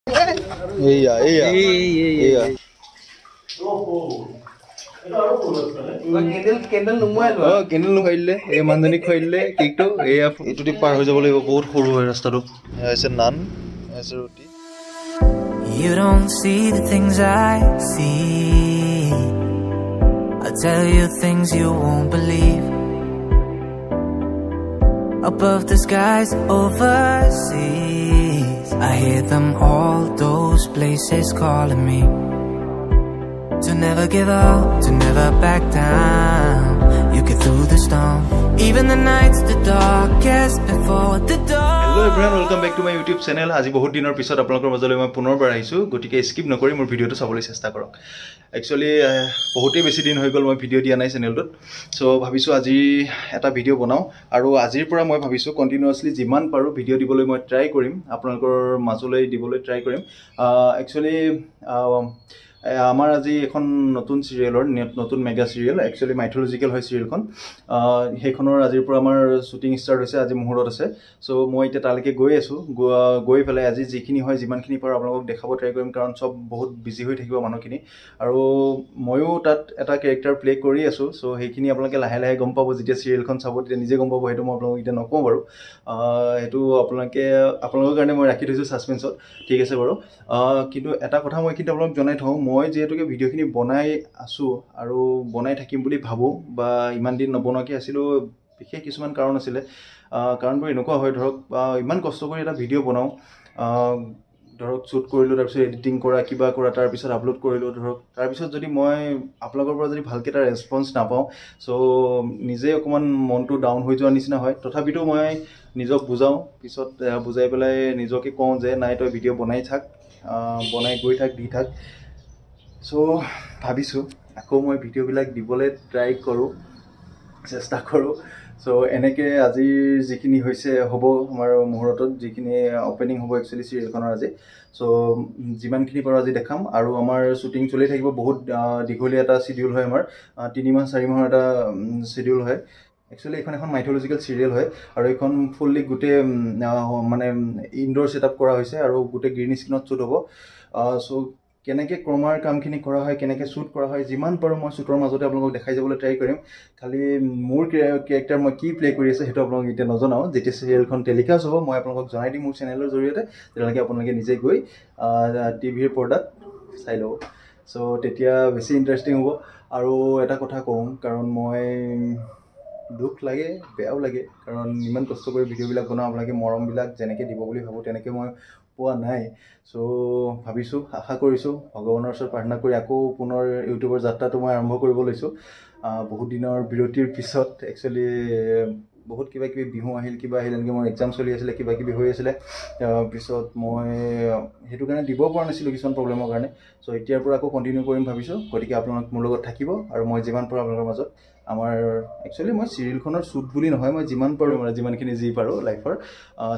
এইয়া এইয়া এইয়া কেণ্ডেল নুমুৱাই দিলে, এই মানুহজনীক খুৱাই দিলে কেকটো। এইয়া এইটো দি পাৰ হৈ যাব লাগিব, বহুত সৰু হয় ৰাস্তাটো। এয়া হৈছে নান, এয়া হৈছে ৰুটি। You don't see the things I see. I tell you things you won't believe. Above the skies overseas, I hear them all, those places calling me. To never give up, to never back down. You get through the storm, even the night's the darkest before the dawn. Hello everyone, welcome back to my YouTube channel. আজি বহুত দিনৰ পিছত আপোনালোকৰ মাজলৈ মই পুনৰবাৰ আহিছোঁ, গতিকে স্কিপ নকৰি মোৰ ভিডিঅ'টো চাবলৈ চেষ্টা কৰক। একচুৱেলি বহুতেই বেছি দিন হৈ গ'ল মই ভিডিঅ' দিয়া নাই চেনেলটোত। চ' ভাবিছোঁ আজি এটা ভিডিঅ' বনাওঁ, আৰু আজিৰ পৰা মই ভাবিছোঁ কণ্টিনিউৱাছলি যিমান পাৰোঁ ভিডিঅ' দিবলৈ মই ট্ৰাই কৰিম, আপোনালোকৰ মাজলৈ দিবলৈ ট্ৰাই কৰিম। একচুৱেলি আমাৰ আজি এখন নতুন চিৰিয়েলৰ, নতুন মেগা চিৰিয়েল, একচুৱেলি মাইথলজিকেল হয় চিৰিয়েলখন, সেইখনৰ আজিৰ পৰা আমাৰ শ্বুটিং ষ্টাৰ্ট হৈছে, আজি মুহূৰ্তত আছে। চ' মই এতিয়া তালৈকে গৈ আছোঁ, গৈ পেলাই আজি যিখিনি হয় যিমানখিনি পাৰোঁ আপোনালোকক দেখাব ট্ৰাই কৰিম, কাৰণ চব বহুত বিজি হৈ থাকিব মানুহখিনি, আৰু ময়ো তাত এটা কেৰেক্টাৰ প্লে' কৰি আছোঁ। চ' সেইখিনি আপোনালোকে লাহে লাহে গম পাব, যেতিয়া চিৰিয়েলখন চাব তেতিয়া নিজে গম পাব। সেইটো মই আপোনালোকক এতিয়া নকওঁ বাৰু, সেইটো আপোনালোকে আপোনালোকৰ কাৰণে মই ৰাখি থৈছোঁ ছাছপেঞ্চত, ঠিক আছে বাৰু। কিন্তু এটা কথা মই কিন্তু আপোনালোকক জনাই থওঁ, মই যিহেতুকে ভিডিঅ'খিনি বনাই আছোঁ আৰু বনাই থাকিম বুলি ভাবোঁ, বা ইমান দিন নবনোৱাকৈ আছিলোঁ, বিশেষ কিছুমান কাৰণ আছিলে। কাৰণবোৰ এনেকুৱা হয়, ধৰক ইমান কষ্ট কৰি এটা ভিডিঅ' বনাওঁ, ধৰক শ্বুট কৰিলোঁ, তাৰপিছত এডিটিং কৰা, কিবা কৰা, তাৰপিছত আপলোড কৰিলোঁ, ধৰক তাৰপিছত যদি মই আপোনালোকৰ পৰা যদি ভালকৈ এটা ৰেচপঞ্চ নাপাওঁ, চ' নিজেই অকণমান মনটো ডাউন হৈ যোৱাৰ নিচিনা হয়। তথাপিতো মই নিজক বুজাওঁ, পিছত বুজাই পেলাই নিজকে কওঁ যে নাই, তই ভিডিঅ' বনাই থাক, বনাই গৈ থাক, দি থাক। চ' ভাবিছোঁ আকৌ মই ভিডিঅ'বিলাক দিবলৈ ট্ৰাই কৰোঁ, চেষ্টা কৰোঁ। চ' এনেকৈ আজিৰ যিখিনি হৈছে হ'ব আমাৰ মুহূৰ্তত, যিখিনি অ'পেনিং হ'ব একচুৱেলি চিৰিয়েলখনৰ আজি। চ' যিমানখিনি পাৰোঁ আজি দেখাম, আৰু আমাৰ শ্বুটিং চলি থাকিব, বহুত দীঘলীয়া এটা চিডিউল হয় আমাৰ, 3 মাহ 4 মাহৰ এটা চিডিউল হয়। একচুৱেলি এইখন এখন মাইথলজিকেল চিৰিয়েল হয়, আৰু এইখন ফুল্লি গোটেই মানে ইনড'ৰ ছেটআপ কৰা হৈছে, আৰু গোটেই গ্ৰীণ স্ক্ৰীণত শ্বুট হ'ব। চ' কেনেকৈ ক্ৰমাৰ কামখিনি কৰা হয়, কেনেকৈ শ্বুট কৰা হয়, যিমান পাৰোঁ মই শ্বুটৰ মাজতে আপোনালোকক দেখাই যাবলৈ ট্ৰাই কৰিম। খালি মোৰ কেৰেক্টাৰ মই কি প্লে' কৰি আছোঁ সেইটো আপোনালোকক এতিয়া নজনাওঁ, যেতিয়া চিৰিয়েলখন টেলিকাষ্ট হ'ব মই আপোনালোকক জনাই দিম মোৰ চেনেলৰ জৰিয়তে, তেতিয়ালৈকে আপোনালোকে নিজে গৈ টিভিৰ পৰ্দাত চাই ল'ব। চ' তেতিয়া বেছি ইণ্টাৰেষ্টিং হ'ব। আৰু এটা কথা কওঁ, কাৰণ মই দুখ লাগে, বেয়াও লাগে, কাৰণ ইমান কষ্ট কৰি ভিডিঅ'বিলাক বনাওঁ, আপোনালোকে মৰমবিলাক যেনেকৈ দিব বুলি ভাবোঁ তেনেকৈ মই পোৱা নাই। চ' ভাবিছোঁ, আশা কৰিছোঁ, ভগৱানৰ ওচৰত প্ৰাৰ্থনা কৰি আকৌ পুনৰ ইউটিউবৰ যাত্ৰাটো মই আৰম্ভ কৰিব লৈছোঁ। বহুত দিনৰ বিৰতিৰ পিছত একচুৱেলি বহুত কিবা কিবি বিহু আহিল, কিবা আহিল, এনেকৈ মোৰ এক্সাম চলি আছিলে, কিবা কিবি হৈ আছিলে, পিছত মই সেইটো কাৰণে দিব পৰা নাছিলোঁ কিছুমান প্ৰব্লেমৰ কাৰণে। চ' এতিয়াৰ পৰা আকৌ কণ্টিনিউ কৰিম ভাবিছোঁ, গতিকে আপোনালোক মোৰ লগত থাকিব, আৰু মই যিমান পাৰোঁ আপোনালোকৰ মাজত আমাৰ একচুৱেলি মই চিৰিয়েলখনৰ শ্বুট বুলি নহয়, মই যিমান পাৰোঁ মানে যিমানখিনি যি পাৰোঁ লাইফৰ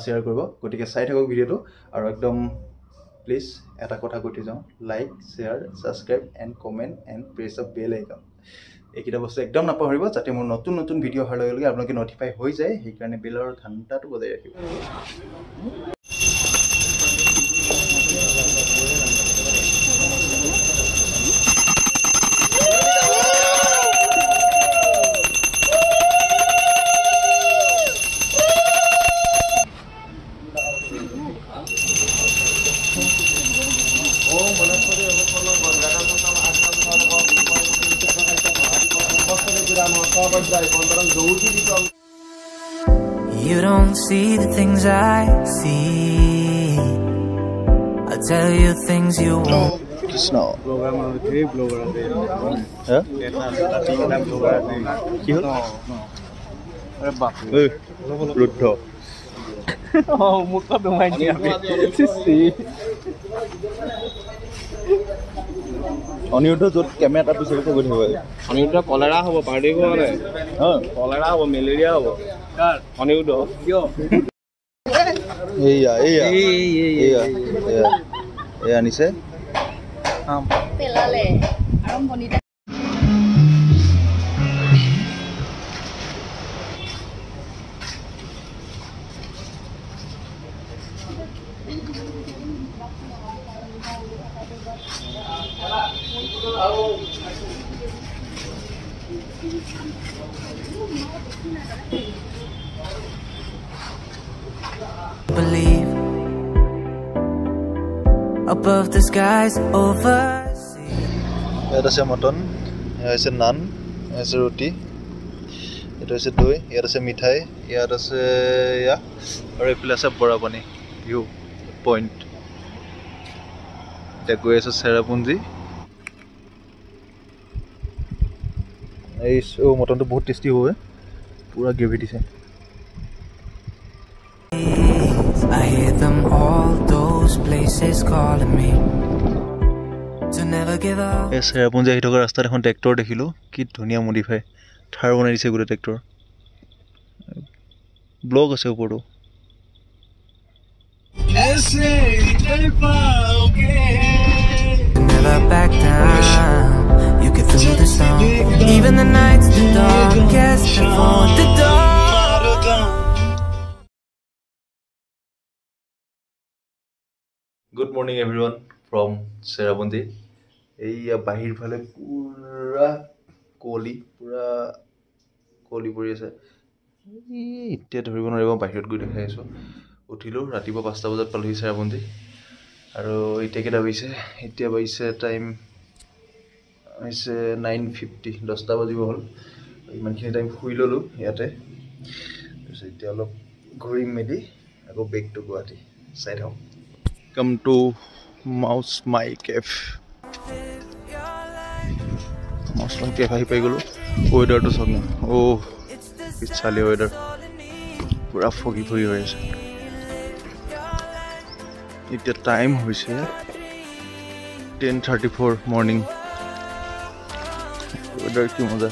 শ্বেয়াৰ কৰিব। গতিকে চাই থাকক ভিডিঅ'টো, আৰু একদম প্লিজ এটা কথা কৈ থৈ যাওঁ, like, share, subscribe and comment and press a bell icon, এইকেইটা বস্তু একদম নাপাহৰিব, যাতে মোৰ নতুন নতুন ভিডিঅ' অহাৰ লগে লগে আপোনালোকে নটিফাই হৈ যায়, সেইকাৰণে বেলৰ ঘণ্টাটো বজাই ৰাখিব। You don't see the things I see. I tell you things you won't. Krishna. কি হ'ল? ৰুদ্ধ। অনিৰুদ্ধ য'ত কেমেৰা এটা পিছে পিছে গৈ থাকিব। অনিৰুদ্ধ কলেৰা হ'ব, পাৰ্টি হ'ব নাই? কলেৰা হ'ব, মেলেৰিয়া হ'ব। অনিৰুদ্ধ কিয়? এইয়া এইয়া এইয়া এইয়া এয়া আনিছে। পেলালে আৰম্ভণিতে। Believe above the skies overseas. ইয়াত আছে মটন, ইয়াত আছে নান, ইয়াত আছে ৰুটি, এইটো হৈছে দৈ, ইয়াত আছে মিঠাই, ইয়াত আছে এয়া, আৰু এইফালে আছে বৰাপানী ভিউ পইণ্ট। এতিয়া গৈ আছোঁ চেৰাপুঞ্জী। এই মটনটো বহুত টেষ্টি হ'ব, পূৰা গ্ৰেভি দিছে। I hear them all, those places calling me to never give up. এই চেৰাপুঞ্জী আহি থকা ৰাস্তাত এখন ট্ৰেক্টৰ দেখিলোঁ, কি ধুনীয়া মডিফাই থাৰ বনাই দিছে গোটেই ট্ৰেক্টৰ। ব্লক আছে ওপৰতো। Never back down. You get through the storm. Even the nights the darkest before the dawn. Good morning everyone from Cherrapunji. এইয়া বাহিৰ ফালে পুৰা কুঁৱলী, পুৰা কুঁৱলী পৰি আছে। এতিয়া ধৰিব নোৱাৰিব, বাহিৰত গৈ দেখাই আছোঁ। উঠিলোঁ ৰাতিপুৱা 5টা বজাত পালোহি চেৰাপুঞ্জী। আৰু এতিয়া কেইটা বাজিছে? এতিয়া বাজিছে টাইম হৈছে 9:50, 10টা বাজিব হ'ল। ইমানখিনি টাইম শুই ল'লোঁ ইয়াতে। তাৰপিছত এতিয়া অলপ ঘূৰি মেলি আকৌ বেক টু গুৱাহাটী চাই থাকোঁ। Welcome to Mawsmai Cave. Mawsmai Cave আহি পাই গ'লোঁ। ৱেডাৰটো চাওক না, অ' কি চালি ৱেডাৰ, পূৰা ফগি ফগি হৈ আছে। এতিয়া টাইম হৈছে 10:34 মৰ্ণিং। ৱেডাৰ কি মজা।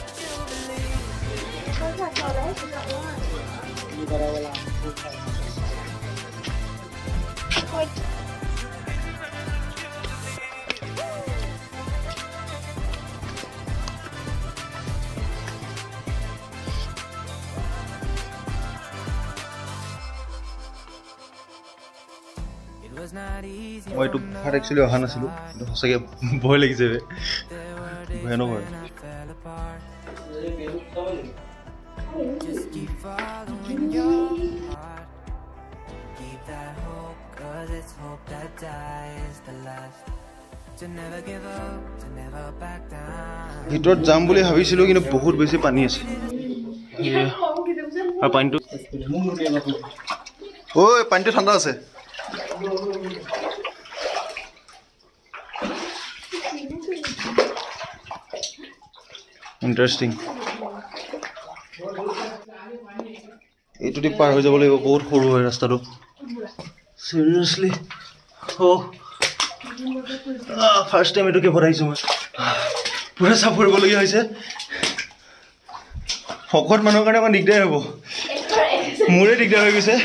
মই এইটো গুহাত একচুৱেলি অহা নাছিলোঁ, কিন্তু সঁচাকৈ ভয় লাগিছে, ভয়ানক হয়। ভিতৰত যাম বুলি ভাবিছিলোঁ, কিন্তু বহুত বেছি পানী আছে। আৰু পানীটো, ঐ পানীটো ঠাণ্ডা আছে। ইণ্টাৰেষ্টিং। এইটো দি পাৰ হৈ যাব লাগিব, বহুত সৰু হয় ৰাস্তাটো। চিৰিয়াছলি অ' ফাৰ্ষ্ট টাইম এইটো কেভত আহিছোঁ মই। পূৰা চাপৰিবলগীয়া হৈছে। শকত মানুহৰ কাৰণে অকণ দিগদাৰ হ'ব, মোৰে দিগদাৰ হৈ গৈছে।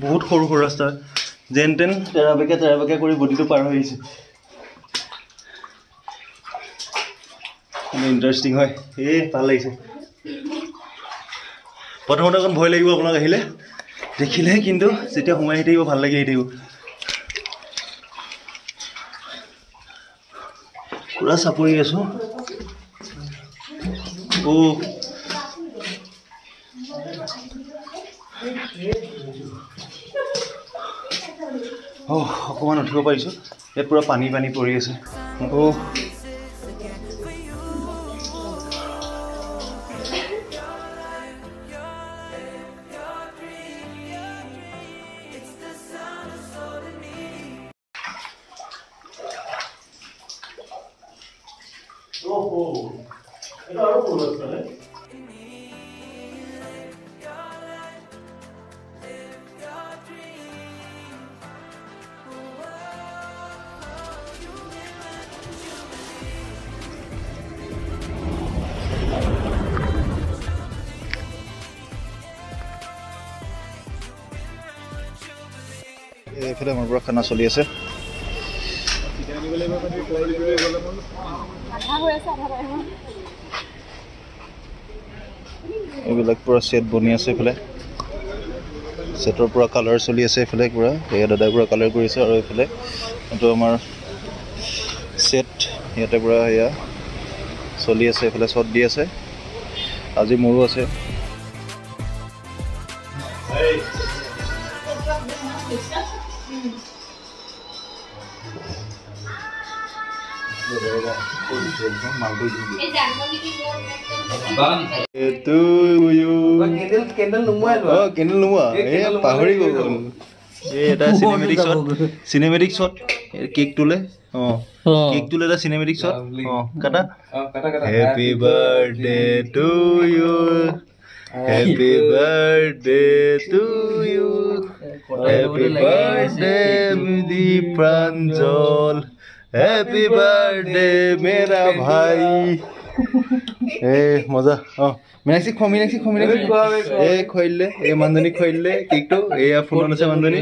বহুত সৰু সৰু ৰাস্তা, যেন তেন তেৰাবেকে তেৰাবেকে কৰি বডিটো পাৰ হৈ আহিছে। ইণ্টাৰেষ্টিং হয়, এই ভাল লাগিছে। প্ৰথমতে অকণ ভয় লাগিব আপোনাক আহিলে দেখিলে, কিন্তু যেতিয়া সোমাই আহি থাকিব ভাল লাগি আহি থাকিব। পূৰা চাপৰি আছোঁ। অ' অ' অকণমান উঠিব পাৰিছোঁ। ইয়াত পূৰা পানী পানী পৰি আছে। অ' এইফালে আমাৰ পৰা খানা চলি আছে। এইবিলাক পুৰা ছেট বনি আছে এইফালে, ছেটৰ পুৰা কালাৰ চলি আছে এইফালে পুৰা। এয়া দাদাই পুৰা কালাৰ কৰিছে। আৰু এইফালে এইটো আমাৰ ছেট ইয়াতে পুৰা এয়া চলি আছে, এইফালে শ্বট দি আছে। আজি মোৰো আছে। পাহৰি গ'ল। এই এটা cinematic shot, cinematic shot cake তোলে। কেক তোলে এটা চিনেমেটিক শ্বট। কাটা। Happy birthday to you, happy birthday to you, happy birthday the Pranjal, happy birthday মেৰা ভাই। এ মজা। মীনাক্ষী খোৱা, মীনাক্ষী খোৱা, মীনাক্ষী এই খুৱাই দিলে, এই মানুহজনীক খুৱাই দিলে কেকটো। এয়া ফোনত আছে মানুহজনী।